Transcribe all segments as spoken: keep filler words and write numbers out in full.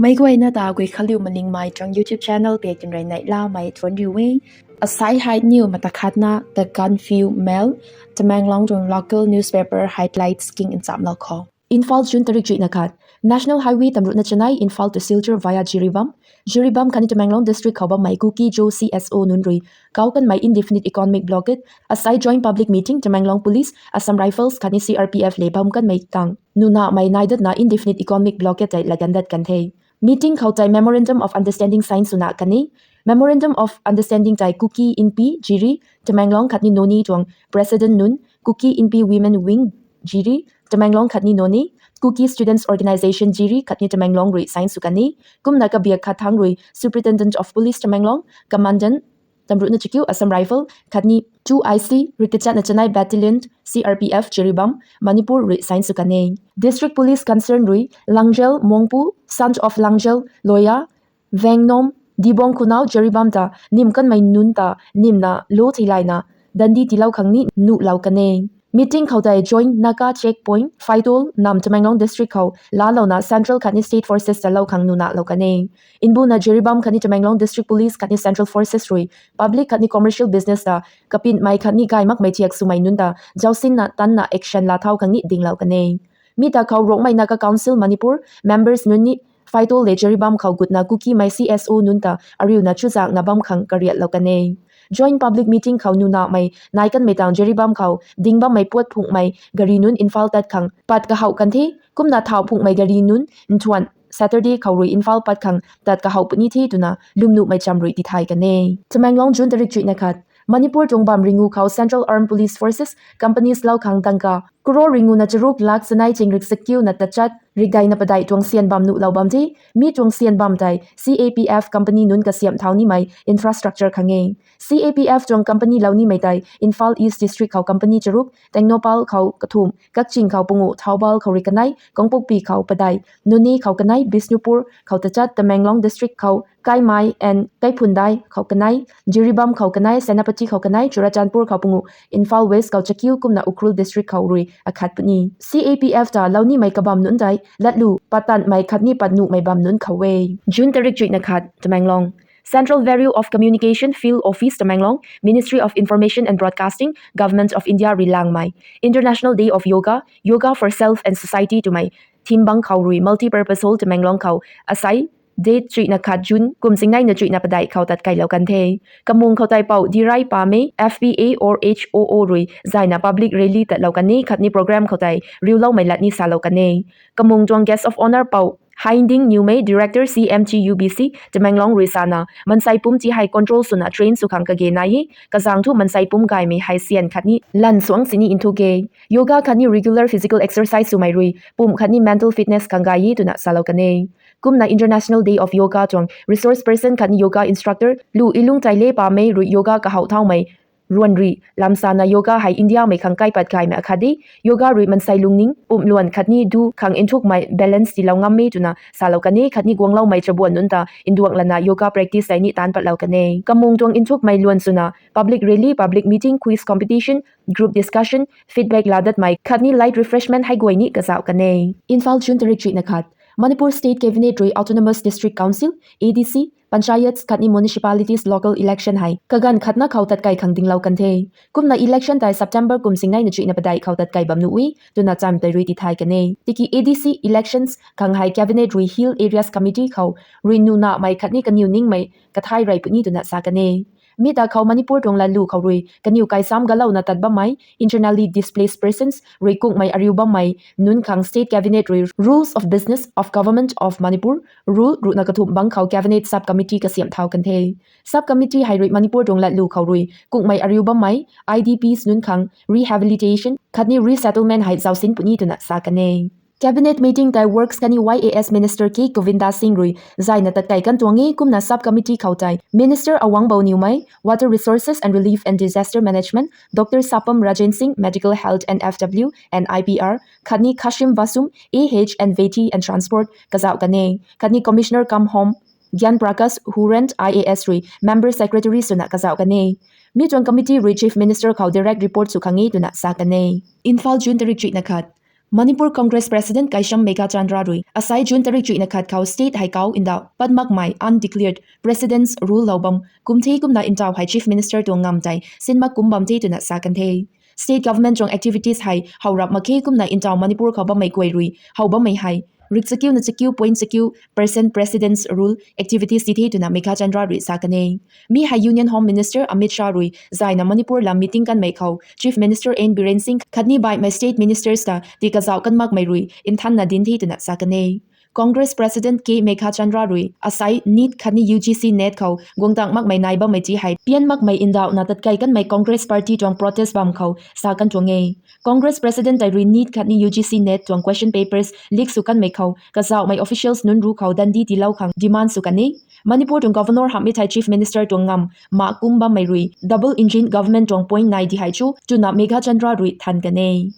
Meic guayna ta Guikhanliu Malingmei tuang YouTube channel pei tinrui neihlamei thuanc riu e. Asai hei niw mata khatna The Gaanphiu Mail, Tamenglong tuang local newspaper highlights king nchamlou khou. Imphal, June tarik chuihna khat. National Highway tamruhna chanei Imphal to Silchar via Jiribam. Jiribam khatni Tamenglong district khou bammei Kuki-Zo C S O nunc rui kau kanmei indefinite economic blockade, asai joint public meeting Tamenglong Police, Assam Rifles khatni C R P F le bam kanmei tang nunamei nai datna indefinite economic blockade tei laganv dat kan the. Meeting khou tei Memorandum of Understanding sign swna kan e. Memorandum of Understanding tei Kuki Inpi Jiri, Tamenglong khatni Noney tuang President nunc, Kuki Inpi Women Wing Jiri, Tamenglong khatni Noney, Kuki Students Organisation Jiri khatni Tamenglong rui sign sw kan e. Kumna kabiak khat thangc rui Superintendent of Police Tamenglong, Commandant tamruhna chakiu Assam Rifle khatni two I C rui kachatna chanei Battalion C R P F Jiribam, Manipur rui sign sw kan e. District Police concern rui Langjel Mongpu, son of Langjel Loya, Vengnom, Dibong khunau Jiribam ta nim kanmei nunc ta nimna lo theilayna dandi tiilou khang ni nuhlou kan e. Meeting khou tei Joint Naka Checkpoint, Phaitol, nam Tamenglong district khou laalouna central khatni state forces ta lou khang nuhlou kan e. Mbuna Jiribam khatni Tamenglong District Police khatni Central Forces rui public khatni commercial business ta kapinmei khatni gay makmei thiak swmei nunc ta zausinna tanna action laa thau khang ni dinglou kan e. Mi ta khou Rongmei Naga Council Manipur members nunc ni Phaitol le Jiribam khou gutna Kukimei C S O nunc ta ariuna chuzakna bam khang kariatlou kan e. Joint public meeting khou nunamei nai kanmei tang Jiribam khou ding bammei puat phunghmei gari nunc Imphal tat khang pat kahouh kan the. Kumna thau phunghmei gari nunc nthuan Saturday khou rui Imphal pat khang tat kahouh puni the twna lwmnuhmei cham rui tithay kan e. Tamenglong, June tarik chuihna khat. Manipur tuang bam ringu khou Central Armed Police Forces companies lou khang dangka crore ringuna charuk lakh chanei chingrik chakiuna tachat rikdeina padeih tuang syan bam nuhlou bam the. Mi tuang syan bam tei C A P F company nunc kasiamh thau nimei infrastructure khang e. C A P F tuang company lou nimei tei Imphal East District khou company charuk, Tengnoupal khou kathumh, Kakching khou pangu, Thoubal khou rui kanei, Kangpokpi khou padeih, Noney khou kanei, Bishnupur khou tachat, Tamenglong District khou Kaimai and Kaiphundai khou kanei, Jiribam khou kanei, Senapati khou kanei, Churachandpur khou pangu, Imphal West khou chakiu kumna Ukhrul District khou rui akhat puni. C A P F ta lou nimei kabam nunc tei latlu patanmei khatni patnuhmei bam nunc khou e. June tarik chuihna khat, Tamenglong. Central Bureau of Communication Field Office Tamenglong, Ministry of Information and Broadcasting, Government of India rui langmei International Day of Yoga, Yoga for Self and Society twmei theme bang khou rui Multipurpose Hall Tamenglong khou asai date chuihna khat June kum chingneina chuihna padeih khou tatkeilou kan the. Kamung khou tei Pou Dirai Pamei, F P A or H O O rui zayna public rally tatlou kan e khatni program khou tei riuloumei lat ni salou kan e. Kamung tuang guest of honour Pou Hainding Niumei, Director C M G U B C Tamenglong rui sana, mansei pumc ti hei control swna train sw khang kage nai e, kazang thu mansei pumc gaymei hei syan khatni lan suang sini nthuk e. Yoga khatni regular physical exercise swmei rui pumc khatni mental fitness khang gay e twna salou kan e. Kumna International Day of Yoga tuang resource person khatni yoga instructor Lu Ilung Taile Pamei rui yoga kahouh thaumei ruan rui lamsana yoga hei Indiamei khang kaipat gaymei akhat e. Yoga rui mansei lungning, pumc luan khatni du khang nthukmei balance tiilou ngam e twna salou kan e khatni guangloumei chabuan nunc ta nduang lana yoga practice tei ni taanc patlou kan e. Kamung tuang nthukmei luan swna public rally, public meeting, quiz competition, group discussion, feedback laa datmei khatni light refreshment hei guay ni kazauh kan e. Imphal, June tarik chuihna khat. Manipur State Cabinet rui Autonomous District Council, A D C, Panchayats khatni Municipalities local election hei kaganv khatna khou tatkei khang dinglou kan the. Kumna election tei September kum chingneina chuihna padeih khou tatkei bam nuh e twna cham tei rui tithay kan e. Tiki A D C elections khang hei Cabinet rui Hill Areas Committee khou rui nunamei khatni kaniw ningmei kathay rey puni twna sa kan e. Mi ta khou Manipur tuang latlu khou rui kaniw kaisam galouna tat bammei, internally displaced persons, rui kungmei ariu bammei nunc khang State Cabinet rui Rules of Business of Government of Manipur rule ruhna kathumh bang khou Cabinet Sub Committee kasiamh thau kan the. Sub Committee hei rui Manipur tuang latlu khou rui kungmei ariu bammei, I D Ps nunc khang rehabilitation khatni resettlement hei zausin puni twna sa kan e. Cabinet meeting tei Works khatni Y A S Minister K Govinda Singh rui zayna tatkei kan tuang e. Kumna Sub Committee khou tei Minister Awang Bow Newmei, Water Resources and Relief and Disaster Management, Doctor Sapam Rajen Singh, Medical, Health and F W and I P R, khatni Khashim Vasum, A H and Vety and Transport kazauh kan e. Khatni Commissioner cum Home Gyan Prakash Hurent I A S rui Member Secretary swna kazauh kan e. Mi tuang committee rui Chief Minister khou direct report sw khang e twna sa kan e. Imphal, June tarik chuihna khat. Manipur Congress President Keisham Meghachandra rui asai June tarik chuihna khat khou state hei kau ndauh pat makmei undeclared President's Rule lou bam kum the kumna ntaw hei Chief Minister tuang ngamv tei sin mak kum bam the twna sa kan the. State government tuang activities hei how rap mak khe kumna ntaw Manipur khou bammei guay rui how bammei hei rik chakiuna chakiu point chakiu percent President's Rule activities ti the twna Meghachandra rui sa kan e. Mi hei Union Home Minister Amit Shah rui zayna Manipur lam meeting kanmei khou Chief Minister N Biren Singh khatni baihmei state ministers ta ti kazauh kan makmei rui nthanna dinc the twna sa kan e. Congress President K Meghachandra rui asai NEET khatni U G C NET khou guangdang makmei nai bammei ti hei pian makmei ndauhna tatkai kanmei Congress Party tuang protest bam khou sa kan tuang e. Congress President tei rui NEET khatni U G C NET tuang question papers leak sw kanmei khou kazauhmei officials nunc ruc khou dandi tiilou khang demand sw kan e. Manipur tuang Governor hamh e thei Chief Minister tuang ngamv mak kum bammei rui double engine government tuang point nai di hei chu twna Meghachandra rui than kan e.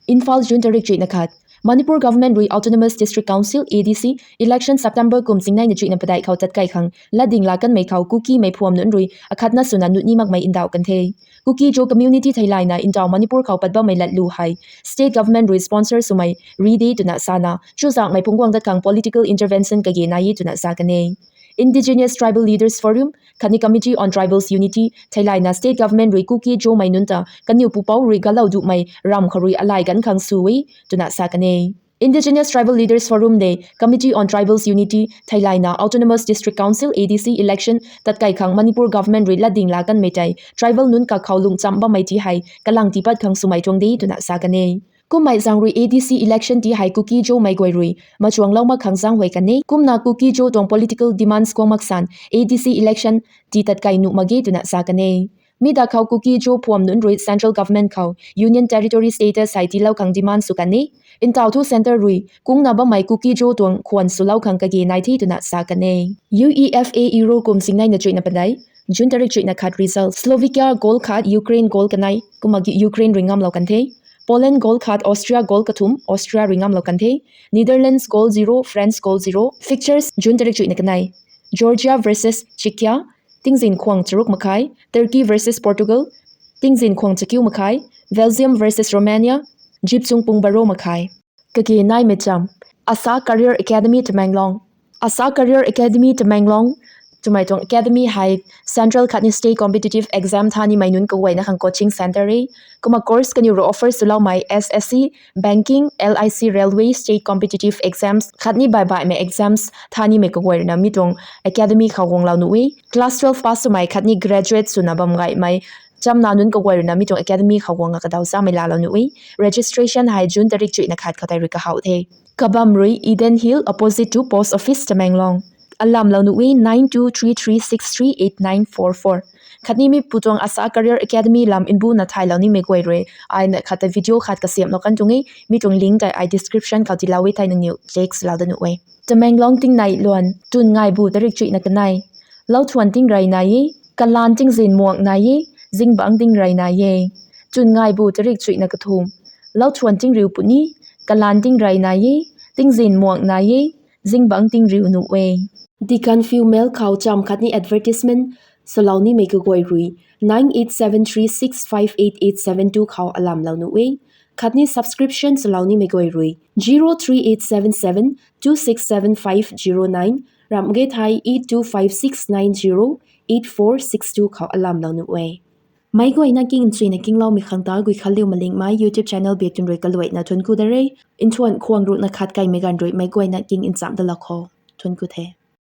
Imphal, June tarik chuihna khat. Manipur government rui Autonomous District Council, A D C, election September kum chingneina chuihna padeih khou tatkai khang latding laa kanmei khou Kukimei phuam nunc rui akhatna swna nuni makmei ndauh kan the. Kuki-Zo community theilayna ntaw Manipur khou pat bammei latlu hei state government rui sponsor swmei ri de twna sana chuzaenghmei phungc guang dat khang political intervention kage nai e twna sa kan e. Indigenous Tribal Leaders Forum khatni Committee on Tribals' Unity theilayna state government rui Kuki-Zomei nunc ta kaniw pupouc rui galou duhmei ramv khou rui alay ganv khang sw e twna sa kan e. Indigenous Tribal Leaders Forum le Committee on Tribals' Unity theilayna Autonomous District Council, A D C, election tatkai khang Manipur government rui latding laa kanmei tei tribal nunc kakhou lungcham bammei ti hei kalang tiipat khang swmei tuang de twna sa kan e. Kummei zaeng rui A D C election ti hei Kuki-Zomei guay rui machuanglou mak khang zaenghuay kan e. Kumna Kuki-Zo tuang political demands kuang mak san A D C election ti tatkai nuh mak ge twna sa kan e. Mi da khou Kuki-Zo phuam nunc rui central government khou Union Territory status hei tiilou khang demand sw kan e. Ntaw thu centre rui kungna bammei Kuki-Zo tuang khwan swlou khang kage nai the twna sa kan e. UEFA Euro kum chingneina chuihna padeih, June tarik chuihna khat result: Slovakia goal khat, Ukraine goal kanei, kumna Ukraine rui ngamlou kan the. Poland goal khat, Austria goal kathumh, Austria rui ngamlou kan the. Netherlands goal zero, France goal zero. Fixtures, June tarik chuihna kanei: Georgia versus Czechia, tingzin khwang charuk makhai; Turkey versus Portugal, tingzin khwang chakiu makhai; Belgium versus Romania, zipchung pung baro makhai. Kage naimei cham: Asa Career Academy Tamenglong. Asa Career Academy Tamenglong twmei tuang academy hei central khatni state competitive exam tha nimei nunc kaguayna khang coaching centre e. Kumna course kaniw rui offer swloumei S S C, banking, L I C, railway, state competitive exams khatni baihbaihmei exams tha nimei kaguay ruina mi tuang academy khou guanglou nuh e. Class twelve pass swmei khatni graduate swna bam gaymei chamna nunc kaguay ruina mi tuang academy khou guangna kadaw chamei laalou nuh e. Registration hei June tarik chuihna khat khou tei rui kahaw the. Kabam rui Eden Hill, opposite to post office, Tamenglong. Alamlou nuh e nine two three three six three eight nine four four. Khatni mi pu tuang Asa Career Academy lam mbuna thaylou nimei guay rui aina khat ta video khat kasiamhlou kan tuang e. Mi tuang link tei ai description khou tiilou e, thei nangniw check lou da nuh e. Tamenglong tingnai luan: Tun ngaibu tarik chuihna kanei, lauthuan tingrey nai e, kalaan tingzin muang nai e, zingbangc tingrey nai e. Tun ngaibu tarik chuihna kathumh, lauthuan tingriu puni, kalaan tingrey nai e, tingzin muang nai e, zingbangc tingriu nuh e. Deacon Few Mail khou cham khatni advertisement swlou nimei kaguay rui nine eight seven three six five eight eight seven two khou alamlou nuh e. Khatni subscription swlou nimei guay rui zero three eight seven seven two six seven five zero nine, ramh ge thei eight two five six nine zero eight four six two khou alamlou nuh e. Meic guayna king nchuina kingloumei khang ta Guikhanliu Malingmei YouTube channel biak tun rui kaluaina thuanc ku da re. Nthuan khwang ruhna khat kaimei ganv rui meic guayna king nchamh dalou khou thuanc ku the.